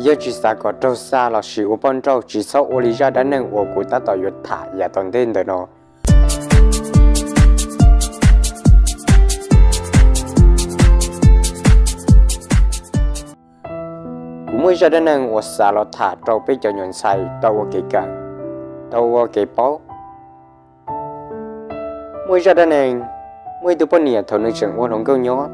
Yog tsis xav kom raug xa lossis ua poj nrauj, tsis txhob ua li zaj dab neeg uas kuv tab tom yuav tham yav tom ntej ntawm no. Kuv muaj ib zaj dab neeg uas xav los tham rau peb cov nyuam ntxhais tau ua kev kawm, tau ua kev paub. Muaj ib zaj dab neeg, muaj ib tug poj niam thaum nws tseem ua hluas nkauj nyob,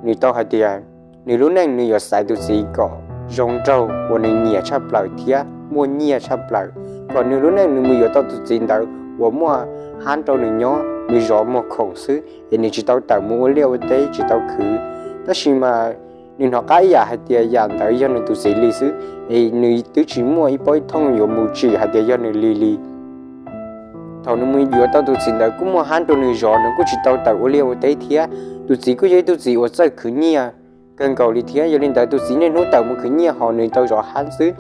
nws tau hais tias nws lub neej nws yuav xaiv tus txiv kom zoo nraug uas nws nyiam tshaj plaws thiab muaj nyiaj tshaj plaws, kom nws lub neej nws mus yuav tau tus txiv ntawd uas muaj hab rau nws nyob, nws zov muag khoom xwb es nws tsis tau tawm mus ua liaj ua teb, tsis tau khwv. Tab sis mas nws hnov qab ib yam hais tias yam ntawd yog nws tus txiv li xwb, es nws twb tsis muaj ib paub ib thooj yuav mus tsim hais tias yog nws li li. Thaum nws mus yuav tau tus txiv ntawd kuj muaj hab rau nws zov, nws kuj tsis tau tawm ua liaj ua teb thiab. Tus txiv kuj yog ib tug txiv uas txawj khwv nyiaj kawg nkaus li thiab, yog li ntawd tus txiv niaj hnub tawm mus khwv nyiaj ho nws tau zov hab xwb.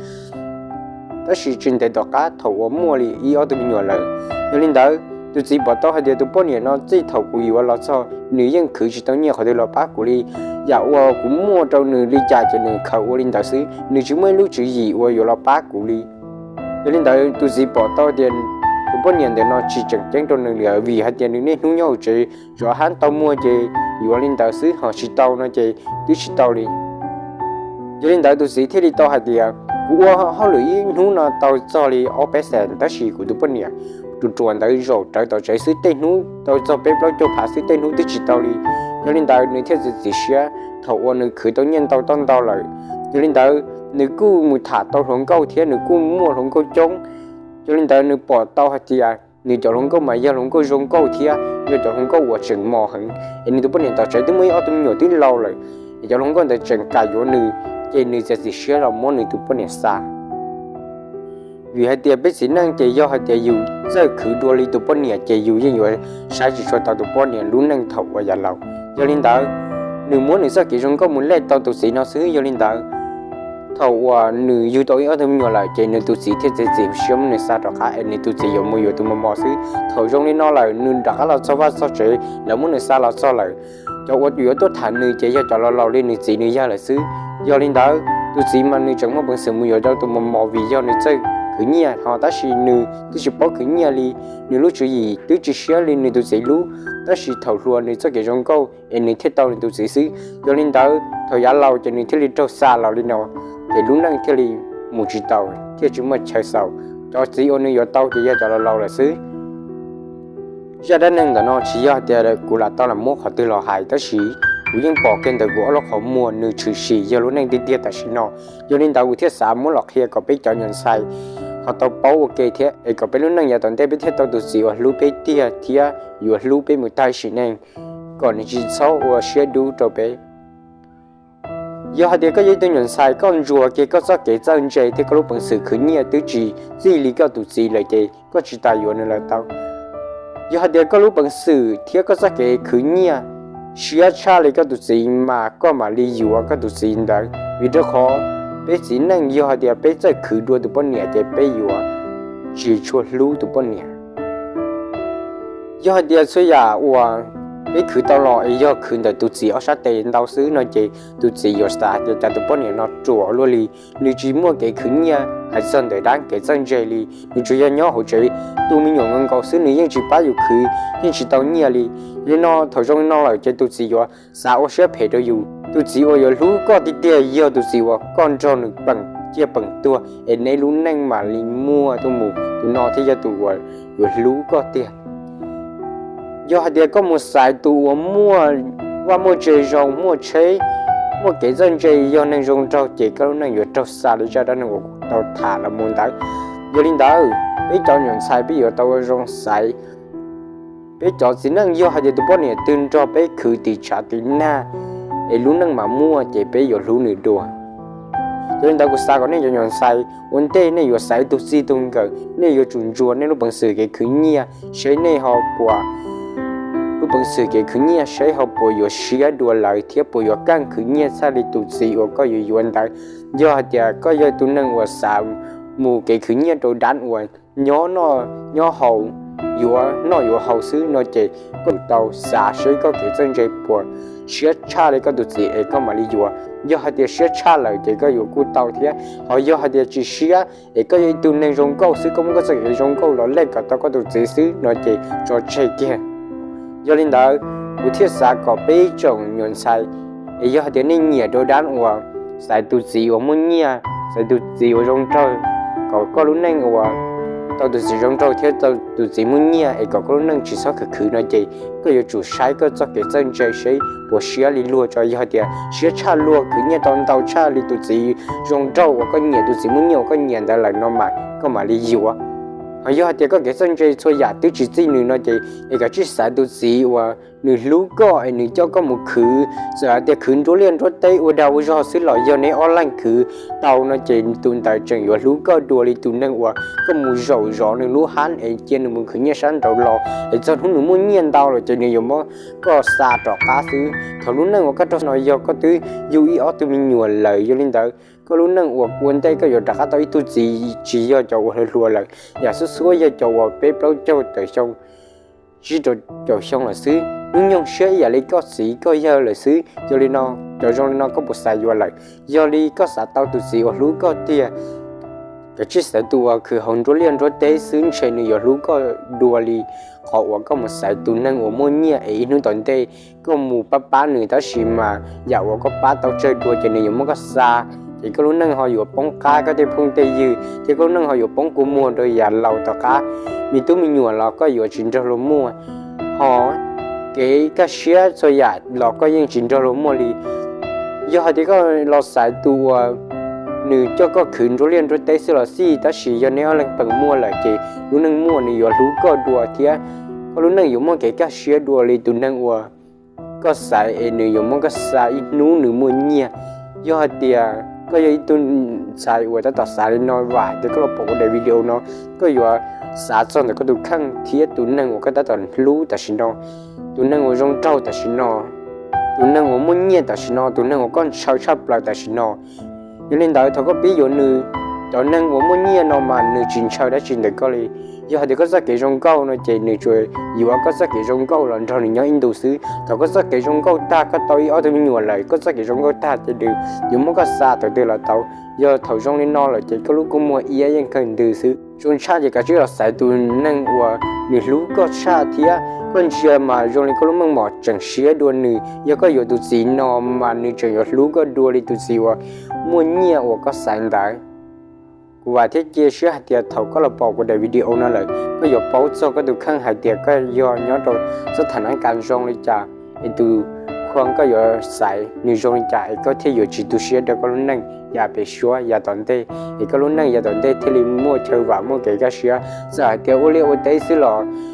Tab sis tsis ntev tom qab thaum uas muaj li ib ob tug me nyuam lawm, yog li ntawd tus txiv pom tau hais tias tus poj niam no txij thaum kuv yuav los txog nws yeej khwv tsis tau nyiaj qhov twg los pab kuv li. Yam uas kuv muaj rau nws li cas ces nws khaws ua li ntawd xwb, nws tsis muaj ib lub tswv yim uas yuav los pab kuv li. Yog li ntawd tus txiv pom tau tias tus poj niam ntawm no tsis tseem ceeb rau nws li, vim hais tias nws niaj hnub nyob hauv tsev zov hab tau muag ces yuav li ntawd xwb, ho tsis tau no ces twb tsis tau li. Yog li ntawd tus txiv thiaj li tau hais tias kuv ua hauj lwm ib hnub no tau txog li ob peb xees, tab sis kuv tus poj niam ruam ruam ntawd zaum rawv tom tsev xwb tej hnub tau txog peb plaub caug phav xwb, tej hnub twb tsis tau li. Yog li ntawd nws thiaj txiav txim siab thaum uas nws khwv tau nyiaj ntau tau ntau lawm. Yog li ntawd nws kuj mus tham tau hluas nkauj thiab nws kuj muaj hluas nkauj coob. Yog li ntawd nws pom tau hais tias nws cov hluas nkauj mas yog hluas nkauj zoo nkauj thiab yog cov hluas nkauj uas tseem mos heev, es nws tus poj niam tom tsev twb muaj ib ob tug me nyuam twb laus lawm, es cov hluas nkauj ntawd tseem kam yuav nws, ces nws txiav txim siab los muab nws tus poj niam xa. Vim hais tias peb txiv neej ces yog hais tias yus txawj khwv dua li tus poj niam ces yus yeej yuav saib tsis tshua tau tus poj niam lub neej thaum uas yav laus. Yog li ntawd, nws muab nws txoj kev zoo nkauj mus lej tau tus txiv no xwb. Yog li ntawd, thaum uas nws yug tau ib ob tug me nyuam lawm ces nws tus txiv thiaj txiav txim siab muab nws xa rov qab es nws tus txiv yuav mus yuav tus mos mos xwb. Thaum zoo li no lawm nws rov qab los txog vaj txog tsev, lawv muab nws xa los txog lawm, cov uas yuav tuaj tham nws ces yog cov laus laus li nws txiv nws yawg lawm xwb. Yog li ntawd, tus txiv mas nws tseem muaj peev xwm mus yuav rau tus mos mos vim yog nws txawj khwv nyiaj, ho tab sis nws twb tsis paub khwv nyiaj li, nws lub tswv yim twb tsis siab li nws tus txiv lub, tab sis thaum hluas nws txoj kev zoo nkauj es nws thiaj tau nws tus txiv xwb. Yog li ntawd, thaum yav laus ces nws thiaj li raug xa los li no, ces lub neej thiaj li mus tsis tau, thiaj tsis muaj chaw xaus. Cov txiv uas nws yuav tau ces yog cov laus laus lawm xwb. Zaj dab neeg ntawm no tsis yog hais tias kuv lam tau lam muab qhov twg los hais, tab sis kuv yeej pom kiag ntawm kuv ob lub qhov muag nws tshwm sim yog lub neej tiag tiag tam sim no. Yog li ntawd kuv thiaj xav muab los qhia kom peb cov nyuam ntxhais ho tau paub ua ke thiab es kom peb lub neej yav tom ntej peb thiaj tau tus txiv uas hlub peb tiag thiab yuav hlub peb mus tag sim neej, kom nws tsis txhob ua siab dub rau peb. Yog hais tias koj yog ib tug nyuam ntxhais, koj ntsuas kiag koj txoj kev txawj ntse thiab koj lub peev xwm khwv nyiaj twb tsis txij li koj tus txiv lawm ces koj tsis tas yuav nws lawm tau. Yog hais tias koj lub peev xwm thiab koj txoj kev khwv nyiaj siab tshaj li koj tus txiv mas koj mam li yuav koj tus txiv ntawd, vim rau qhov peb txiv neej yog hais tias peb txawj khwv dua tus poj niam ces peb yuav tsis tshua hlub tus poj niam. Yog hais tias txhua yam uas peb khwv tau los es yog khwv ntawm tus txiv ob sab tes ntau xwb no ces tus txiv yuav xav tias cas tus poj niam no ruam luaj li, nws tsis muaj kev khwv nyiaj hais txog ntawm dab kev txawj ntse li, nws tsuas yog nyob hauv tsev tu me nyuam nkaus nkaus xwb, nws yeej tsis pab yus khwv, yeej tsis tau nyiaj li. Li no thaum zoo li no lawm ces tus txiv yuav xav ua siab phem rau yus. Tus txiv uas yuav hlub koj tiag tiag yog tus txiv uas koj nrog nws peem ciaj peem tuag es neb lub neej mam li muaj tuaj mus, tus no thiaj yog tus uas yuav hlub koj tiag. Yog hais tias koj mus xaiv tus uas muaj vaj muaj tse zoo, muaj tsheb, muaj kev txawj ntse, yog neeg zoo nraug ces koj lub neej yuav raug xa li zaj dab neeg uas kuv tau tham los mus ntawd. Yog li ntawd, peb cov nyuam ntxhais peb yuav tau ua zoo xaiv. Peb cov txiv neej yog hais tias tus poj niam twg nrog peb khwv tim tshav tim nag es lub neej mam muaj ces peb yuav hlub nws dua. Yog li ntawd kuv xav kom nej cov nyuam ntxhais ua ntej nej yuav xaiv tus txij tus nkawm, nej yuav tsum ntsuas nej lub peev xwm kev khwv nyiaj, seb nej ho puas, lub peev xwm kev khwv nyiaj seb ho puas yuav siab dua lawv thiab puas yuav kaj khwv nyiaj txhaj li tus txiv uas koj yuav yuav ntawd. Yog hais tias koj yog tus neeg uas xav mus kev khwv nyiaj rau dab uas nyob noj nyob haus, yuav noj yuav haus xwb no ces koj tau xav seb koj kev txawj ntse puas siab tshaj li koj tus txiv es koj mam li yuav. Yog hais tias siab tshaj lawm ces koj yuav kuj tau thiab, ho yog hais tias tsis siab es koj yog ib tug neeg zoo nkauj xwb, koj muab koj txoj kev zoo nkauj los lej kom tau koj tus txiv xwb no ces tso tseg kiag. Yog li ntawd, kuv thiaj xav kom peb ib tsoom nyuam ntxhais, es yog hais tias nej nyiam dua dab uas xaiv tus txiv uas muaj nyiaj, xaiv tus txiv uas zoo nraug, kom koj lub neej uas tau tus txiv zoo nraug thiab tau tus txiv muaj nyiaj es kom koj lub neej tsis txhob khwv khwv no ces koj yuav tsum saib koj txoj kev txawj ntse seb puas siab li luag tso. Yog hais tias siab tshaj luag, khwv nyiaj tau ntau tshaj li tus txiv zoo nraug uas koj nyiam, tus txiv muaj nyiaj uas koj nyiam ntawd lawm no mas koj mam li yuav. Ho yog hais tias koj kev txawj ntse txhua yam twb tsis txij nws no ces es kav tsij xaiv tus txiv uas nws hlub koj es nws coj koj mus khwv. Txawm hais tias khwv nruab liaj nruab teb ua dag ua zog xwb los yog neb ob leeg khwv tau no ces tus ntawd tseem yuav hlub koj dua li tus neeg uas koj mus zaum zov nws lub hab es cia nws mus khwv nyiaj sab nraud los es txog hnub nws muaj nyiaj ntau lawm ces nws yuav muab koj xa rov qab xwb. Thaum lub neej uas koj raug no yog koj twb yug ib ob tug me nyuam lawm, yog li ntawd koj lub neej uas ua ntej koj yuav rov qab tau ib tug txiv tsis yog cov uas hluas hluas lawm, yam xub xuab yog cov uas peb plaub caug tawm xyoo, tsib rau caum xyoo lawm xwb, hnub nyoog siab ib yam li koj txiv koj yawg lawm xwb. Yog li no, cov zoo li no koj puas xav yuav lawm? Yog li koj xav tau tus txiv uas hlub koj tiag, kav tsij xaiv tus uas khwv hauv nruab liaj nruab teb xwb ntshe nws yuav hlub koj dua li qhov uas koj mus xaiv tus neeg uas muaj nyiaj es ib hnub tom ntej koj mus pab pab nws tab sis mas yam uas koj pab tau tsawg dua ces nws yuav muab koj xa, ces koj lub neej ho yuav poob qab koj tej phooj tej ywg thiab koj lub neej ho yuav poob kua muag rau yav laus tom qab, me tub me nyuam los koj yuav tsis nrog luag muaj, ho kev kaj siab txhua yam los koj yeej tsis nrog luag muaj li. Yog hais tias koj los xaiv tus uas nws coj koj khwv nruab liaj nruab teb xwb los xij, tab sis yog neb ob leeg peem muaj lawm ces lub neej muaj nws yuav hlub koj dua thiab koj lub neej yuav muaj kev kaj siab dua li tus neeg uas koj xaiv es nws yuav muab koj xa ib hnub nws muaj nyiaj. Yog hais tias koj yog ib tug ntxhais uas tab tom xav li no, vam hais tias koj los pom kuv daim video no, koj yuav xav txog ntawm koj tus kheej thiab tus neeg uas koj tab tom hlub tam sim no, tus neeg uas zoo nraug tam sim no, tus neeg uas muaj nyiaj tam sim no, tus neeg uas koj ntshaw tshaj plaws tam sim no. Yog li ntawd, thaum koj pib yuav nws, cov neeg uas muaj nyiaj no mas nws tsis ntshaw dab tsi ntawm koj li. Yog hais tias koj txoj kev zoo nkauj no ces nws tsuas yuav koj txoj kev zoo nkauj los nrog nws nyob ib ntus xwb. Thaum koj txoj kev zoo nkauj tag, koj tau ib ob tug me nyuam lawm, koj txoj kev zoo nkauj tag ces nws yuav muab koj xa thaum twg los tau. Yog thaum zoo li no lawm ces koj lub kua muag iab yeej kawg ntws xwb. Zoo tshaj ces kav tsij los xaiv tus neeg uas nws hlub koj tshaj thiab koj ntsia mas zoo li koj lub meej mom tseem siab dua nws. Yog koj yuav tus txiv no mas nws tseem yuav hlub koj dua li tus txiv uas muaj nyiaj uas koj xaiv ntawd. Kuv vam thiab cia siab hais tias thaum koj los pom kuv daim video no lawm, koj yuav paub txog koj tus kheej hais tias koj yog nyob rau txoj tham nab kas zoo li cas, es tus khuas koj yuav xaiv nws zoo li cas es koj thiaj yuav tsis tu siab rau koj lub neej yav pem suab yav tom ntej, es koj lub neej yav tom ntej thiaj li muaj chaw vam muaj kev kaj siab. Txawm hais tias ua liaj ua teb xwb los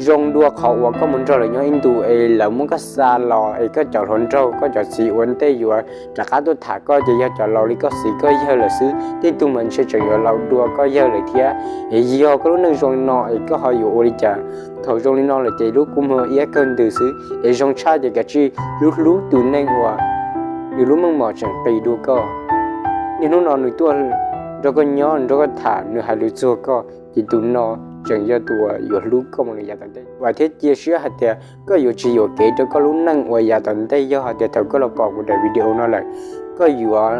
zoo dua qhov uas koj mus nrog lawv nyob ib ntus es lawv muab koj xa los es koj cov hluas nraug koj cov txiv ua ntej yuav rov qab tuaj tham koj ces yog cov laus li koj txiv koj yawg lawm xwb, tej tug mas ntshe tseem yuav laus dua koj yawg lawm thiab. Es yog koj lub neej zoo li no es koj ho yuav ua li cas? Thaum zoo li no lawm ces lub kua muag iab kawg ntws xwb, es zoo tshaj ces kav tsij hlub hlub tus neeg uas nws lub meej mom tseem qis dua koj. Niaj hnub no nws tuaj nrog koj nyob, nrog koj tham, nws hais lus txuag koj, ces tus no tseem yog tus uas yuav hlub koj mus li yav tom ntej. Vam thiab cia siab hais tias koj yuav tsis yuam kev rau koj lub neej uas yav tom ntej yog hais tias thaum koj los pom kuv daim video no lawm, koj yuav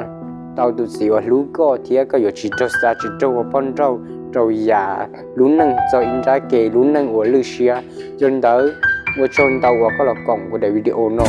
tau tus txiv uas hlub koj thiab koj yuav tsis raug xa tsis raug ua poj nrauj rau yav lub neej txog ib nrab ke lub neej uas lwj siab. Yog li ntawd, ua tsaug ntau uas koj los koom kuv daim video no.